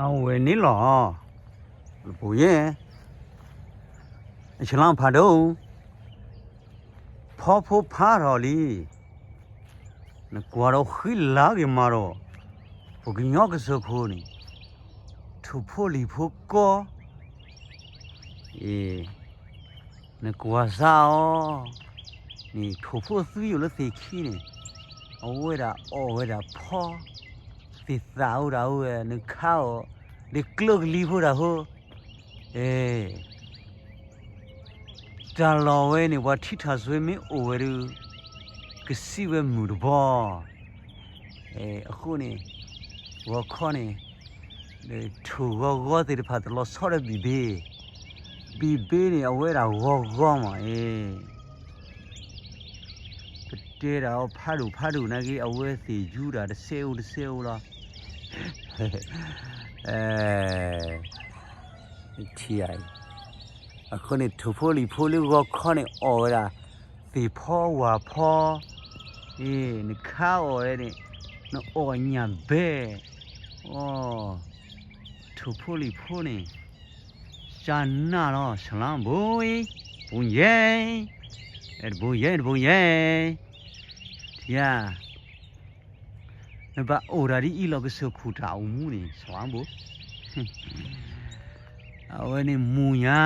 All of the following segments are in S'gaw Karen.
အဝဲန့ၣ်လီၤ. ပူၤယဲၢ်, ဆလၣ်ဖးဒိၣ်, ဖီဖိဖးထီၣ်လံ, နကွၢ်ဒီးဃံလၤက့ၤမးဒီး, ပကညီကစၢၢ်ခိၣ်န့ၣ်, ထိၣ်ဖိလံၣ်ဖိကီ, နကွၢ်စၢ်အီၤ, န့ၣ်ထိၣ်ဖိသွံအိၣ်လၢသ့ၣ်ခံန့ၣ်, အဝဲဒၣ်အီၣ်ဝဲဒၣ်ဖီ, သ့ၣ်သၣ်အိၣ်ဒၣ်ဝဲ, နခါအီၤ, ဒ်ကျၢၢ်ကလံၤဖိတၢ်ဖိ, အဲ တၢ်လီၢ်ဝဲန့ၣ် ပှၤထံထၣ်စွ့မ့ၢ်အိၣ်ဝဲဒီး, ကစံးဝဲမုၢ်တဘီ, အဃိန့ၣ်, ဂီၤခီန့ၣ်, ထိၣ်ဂီၤဂီၤသ့ၣ်တဖၣ်တလီၤဆီဒီးဘံၣ်ဘ့, ဘံၣ်ဘ့န့ၣ် အဝဲဒၣ်ဂီၤဂီၤမး, ပတဲဒၣ်အီၤဖးဒိၣ်ဖးဒိၣ်နာ်က့ အဝဲသ့ၣ်ယူဒၣ်တစဲးအိၣ်တစဲးအိၣ်လီၤ. ထံဧါအံၤ, အဃိန့ၣ် ထိၣ်ဖိလံၣ်ဖိလၢဂီၤခီန့ၣ်အီၣ်ဝဲဒၣ်, သ့ၣ်ဖီဝၣ်ဖီ, အ့ နခါအီၤန့ၣ်, နအီၣ်ညၣ်ဘဲ, အ ထိၣ်ဖိလံၣ်ဖိန့ၣ်, ကၢ်နၢ်လီၤ ဆလါဘိအံၤ, ဘိယဲၢ်, တဘိယဲၢ်တဘိယဲၢ်, ထံဧါ နဘၣ်အိၣ်ဒၣ်ဒ်အံၤလီၤ ကစၢၢ်ခိၣ်တၢ်အိၣ်မူန့ၣ် ဆလါဘိ, အဝဲန့ၣ်မူညါ,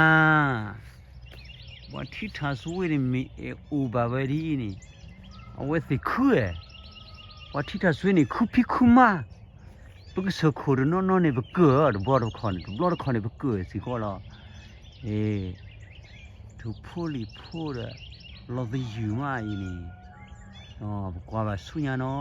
ပှၤထံထၣ်စွ့န့ၣ် မ့ၢ်အဲၣ်အိၣ်ဘၣ်ဝဲဒ်အံၤန့ၣ်, အဝဲသ့ၣ်ခုဧါ, ပှၤထံထၣ်စွ့န့ၣ် ခုဖံးခုမါ, ပကစၢၢ်ခိၣ်တနီၤနီၤန့ၣ် ပကၢၢ်တဘျီတခီၣ်န့ၣ် တဘျီတခီၣ်န့ၣ် ပကၢၢ်စ့ၢ်ကီးလီၤ. အ့ ထိၣ်ဖိလံၣ်ဖိဒီး လီၤသယုၢ်မးအံၤန့ၣ်, ပကွၢ်ဘၣ်ဆူညါနီၤ.